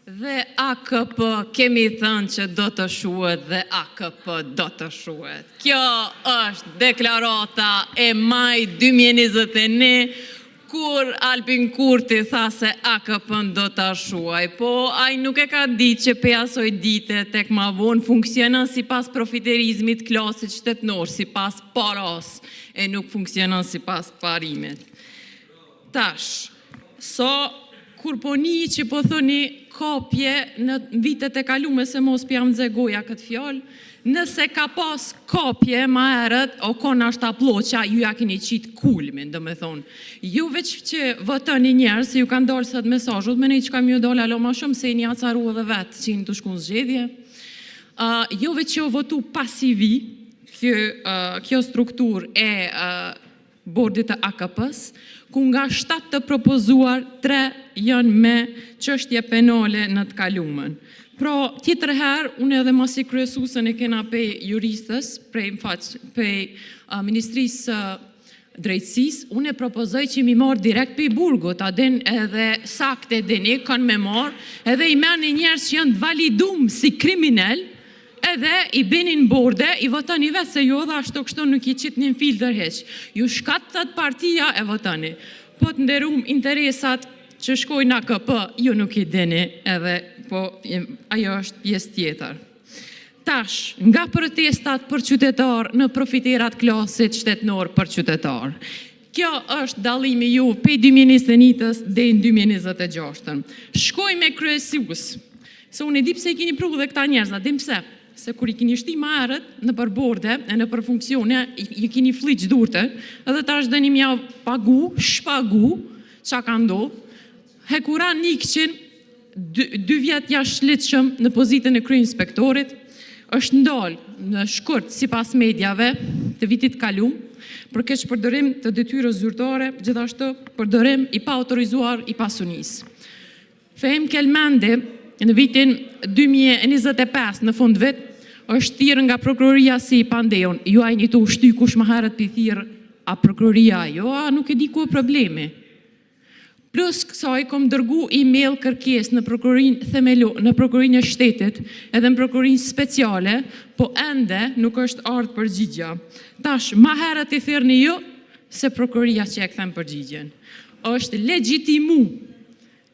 Dhe AKP kemi thënë që do të shuhet dhe AKP do të shuhet. Kjo është deklarata e majit 2021, kur Albin Kurti tha se AKP-në do ta shuaj. Po ai nuk e ka ditur që prej asaj dite tek më vonë funksionon sipas profiterizmit të klasit shtetëror, sipas parasë, e nuk funksionon sipas parimit. Tash, sa kur po dëgjoj që po thoni kapje në vitet e kaluar, se të mos po ia nxeh goja këtë fjalë, nëse ka pasur kapje më herët, ka qenë ndoshta Plloqa, ju ia keni qitur kulmin. Ju veç që votoni njerëz, se ju kanë dalë sot mesazhet, unë mendoj që kanë për t'ju dalë hala më shumë se jeni acaruar edhe vetë që jeni duke shkuar në zgjedhje. Jo veç që është votuar pa CV kjo strukturë e Bordit të AKP-së, ku nga shtatë të propozuar, tre janë me çështje penale në të kaluarën. Pra, tjetër herë, unë edhe pasi kryesuesen e kemi prej juristes, prej më fal, prej Ministrisë së Drejtësisë, unë propozoj që t'i marrim direkt prej burgut, a di, edhe saktë e dini kë ta merrni, edhe i merrni njerëz që janë të validuar si kriminelë edhe i sillni në borde, i votoni vetë, se ju edhe ashtu-kështu nuk i qitni në filtër hiç. Ju çka të thotë partia, e votoni. Po, të nderuar, interesat që shkojnë në AKP, ju nuk i dini, po ajo është pjesë tjetër. Tash, nga protestat për qytetarë në profiterë të klasit shtetëror për qytetarë. Kjo është dallimi juaj prej 2021-ës deri në 2026. Shkojmë me kryesues, se unë e di pse i keni pru edhe këta njerëz, a e dini pse? Se kur i keni fshirë më herët nëpër borde e nëpër funksione, i keni fëlliqur duart edhe tash doni t'ua pagua, shpagua çka ka ndodhur. Hekuran Nikçin, dy vjet të jashtëligjshëm në pozitën e kryeinspektorit, është ndalur në shkurt sipas mediave të vitit të kaluar për keqpërdorim të detyrës zyrtare, gjithashtu përdorim i paautorizuar i pasurisë. Fehim Kelmendi në vitin 2025, në fundvit, është thirrur nga Prokuroria si i pandehur. Ju a jeni duke u shty kush më herët po i thërret a Prokuroria a jo, a nuk e di ku është problemi. Plus kësaj, kam dërguar email kërkesë në Prokurorinë e Shtetit edhe në Prokurorinë Speciale, po ende nuk është ardhur përgjigjja. Tash, më herët i thirrni ju se Prokuroria që e kthen përgjigjen. Është legjitimuar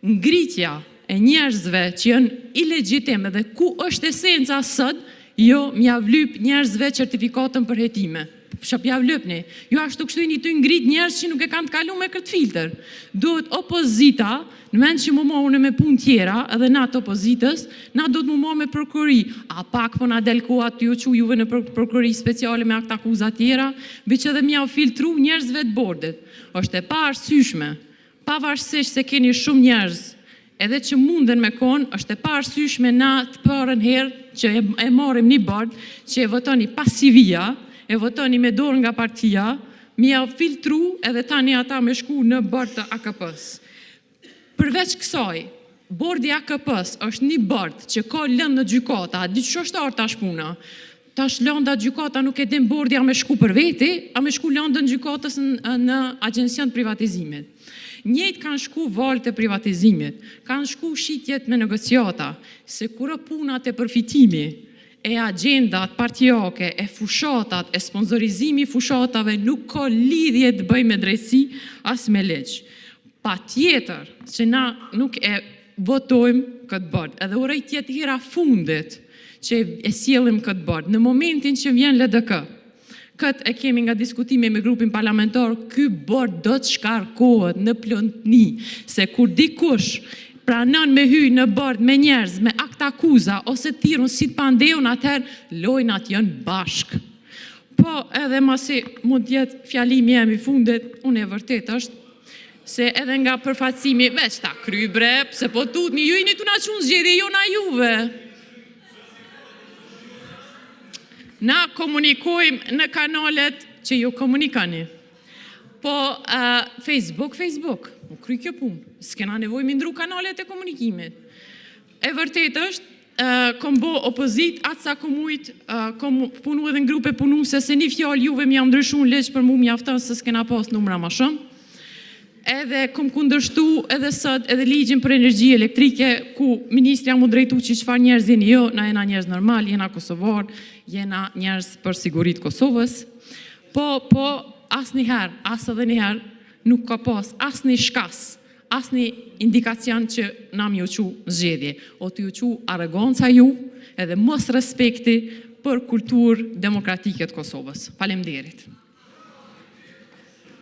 ngritja e njerëzve që janë ilegjitim dhe ku është esenca sot ju t'ua lypni njerëzve certifikatën për hetime. Çka po ua lypni? Ju ashtu-kështu jeni duke ngritur njerëz që nuk e kanë të kaluar këtë filtër. Duhet opozita, në vend që të merremi me punë të tjera, edhe ne të opozitës, ne duhet të merremi me Prokurori. A pak po na del koha duke ju çuar juve në Prokurori Speciale me aktakuza të tjera, veç edhe me ua filtrua njerëzve të bordit. Është e paarsyeshme, pavarësisht se keni shumë njerëz edhe që mund të jenë, është e paarsyeshme ne të parën herë që e marrim një bord që e votoni pa CV-a, e votoni me dorë nga partia, t'ua filtroni edhe tani ata të shkojnë në Bord të AKP-së. Përveç kësaj, Bordi i AKP-së është një bord që ka lëndë në gjykata. A e dini qysh është ardhur tash puna? Tash lënda në gjykata nuk e di bordi a të shkojë për veti, a të shkojë lëndën e gjykatës në Agjencinë e Privatizimit. Njëjtë kanë shkuar valët e privatizimit, kanë shkuar shitjet me negociata, se kur është puna te përfitimi e agjendat partiake, e fushatat, e sponsorizimi i fushatave nuk ka lidhje të bëjë me drejtësi, as me ligj. Patjetër që ne nuk e votojmë këtë bord dhe uroj të jetë hera e fundit që e sjellim këtë bord. Në momentin që vjen LDK, këtë e kemi nga diskutimi me grupin parlamentar, ky bord do të shkarkohet në plotni, se kur dikush pranon të hyjë në bord me njerëz me aktakuza ose të thirrur si të pandehur, atëherë lojërat janë bashkë. Po, edhe pasi mund të jetë fjalimi im i fundit, unë e vërtetë është se edhe nga përfaqësimi, veç ta kryej bre, pse po tutemi, ju jeni duke na çuar në zgjedhje, jo ne juve. Ne komunikojmë në kanalet që ju komunikoni. Po, Facebook, Facebook, u krye kjo punë, s'kemi nevojë t'i ndërruam kanalet e komunikimit. E vërtetë është, kam bërë opozitë aq sa kam mundur, kam punuar edhe në grupe punuese, se një fjalë juve t'jua ndryshoni në ligj për mua mjafton, se s'kemi pasur numra më shumë. Edhe kam kundërshtuar edhe sot edhe Ligjin për energji elektrike, ku ministrja m'u drejtua që çfarë njerëz jeni ju, ne jemi njerëz normal, jemi kosovarë, jemi njerëz për siguri të Kosovës. Po, asnjëherë, as edhe një herë nuk ka pasur asnjë shkas, asnjë indikacion që ne të çohemi në zgjedhje. Është duke u çuar arroganca juaj edhe mosrespekti për kulturë demokratike të Kosovës. Faleminderit!